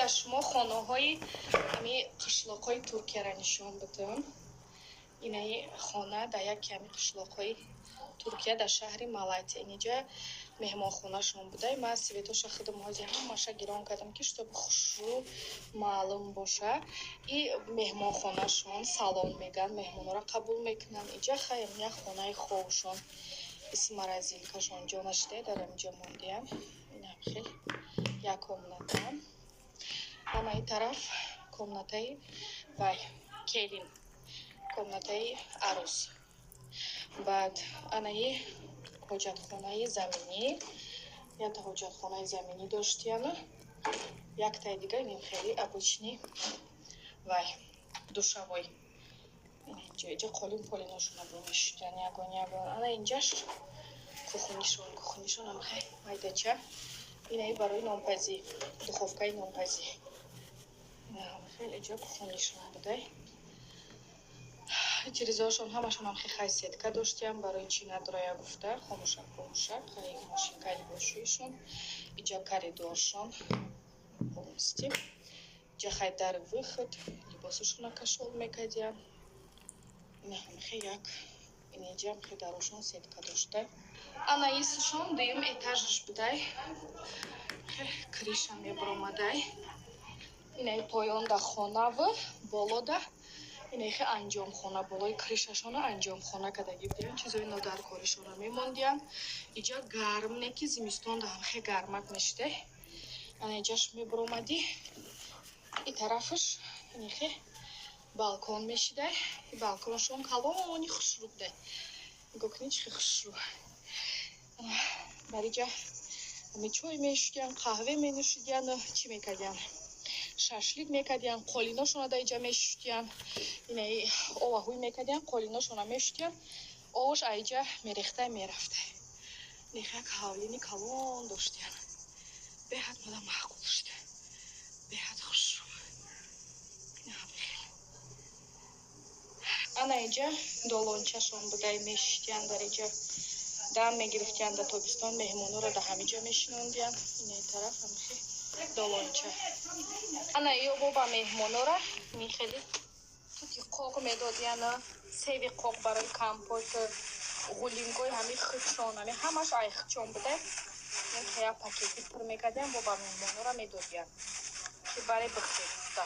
Дар шумо хонаҳои ҳами қишлоқҳои Туркияро нишон бидам. Инаи хона дар яке ҳами қишлоқҳои Туркия, дар шаҳри Малатия. Иниҷа меҳмонхонашон буда. Ман светоша худам ҳозир ҳамаша гирон кардам, ки чтобы хушрӯ маълум боша. И меҳмонхонашон, салон меган, меҳмонҳоро қабул мекунанд. Иҷа хайм як хонаи хобшон, ис морозилкашон ҷо нашуда, дар инҷа мондиям. Инам хел як комната. Ана ин тараф комнатаи вай келин, комнатаи арӯс. Баъд анаи ҳоҷатхонаи заминӣ, якта ҳоҷатхонаи заминӣ доштияну яктаи дига инем хеле обычный вай душавой. Инҷо иҷа қолин полиношона бо мешудиян ягон ягон. Ана инҷаш кухнишон, кухнишонам хел майдача. Инаи барои нонпазӣ, духовкаи нонпазӣ. Хеле ҷо кухонишон будай. Тирезаҳошон ҳамашонам хехай сетка доштиям, барои чӣ надорая гуфта, хомӯшак хомӯшак, машинкаи либосшӯишон, иҷа коридоршон полностью. Иҷа хай дар выход, либосошона кашол мекардиям. Ина ҳамхе як инҷам хе дарошон сетка дошта. Ана исшон дуюм этажаш будай. Хе крыша мебаромадай. Инаи поёнда хонаву болода инахе анҷомхона, болои крышашона анҷомхона кардагӣ будиям, чизои нодаркоришона мемондиям. Иҷа гарм не, ки зимистонда ҳамхе гармак мешида. Ана иҷаш мебаромадӣ, и тарафаш инихе балкон мешидай. И балконшон калони хушрӯ будай. Нигоҳ кунед, чӣ хушрӯ. Бар иҷа ҳами чой мешудиям, қаҳве менӯшидияну чӣ мекардиям, шашлик мекардиям, қолиношона дар иҷа мешуштиям, инаи оваҳӯй мекардиям, қолиношона мешуштиям, овош аиҷа мерехта мерафта. Нех як ҳавлини калон доштиям. Беҳад мада маъқул шуда, беҳад хушрӯ. Ана иҷа долончашон будай, мешиштиян дар иҷа, дам мегирифтиян. Дар тобистон меҳмонҳоро дар ҳамиҷа мешинондиян. Инаи тараф ҳамихе долонча. Ана ё боба меҳмонора михели тути қоқ медодиян, севи қоқ барои компот, ғулингои ҳами худшон, ҳами ҳамаш ай худшон буда. Як пакети пур мекардиян, боба меҳмонора медодиян, ки баре бихӯред гуфта.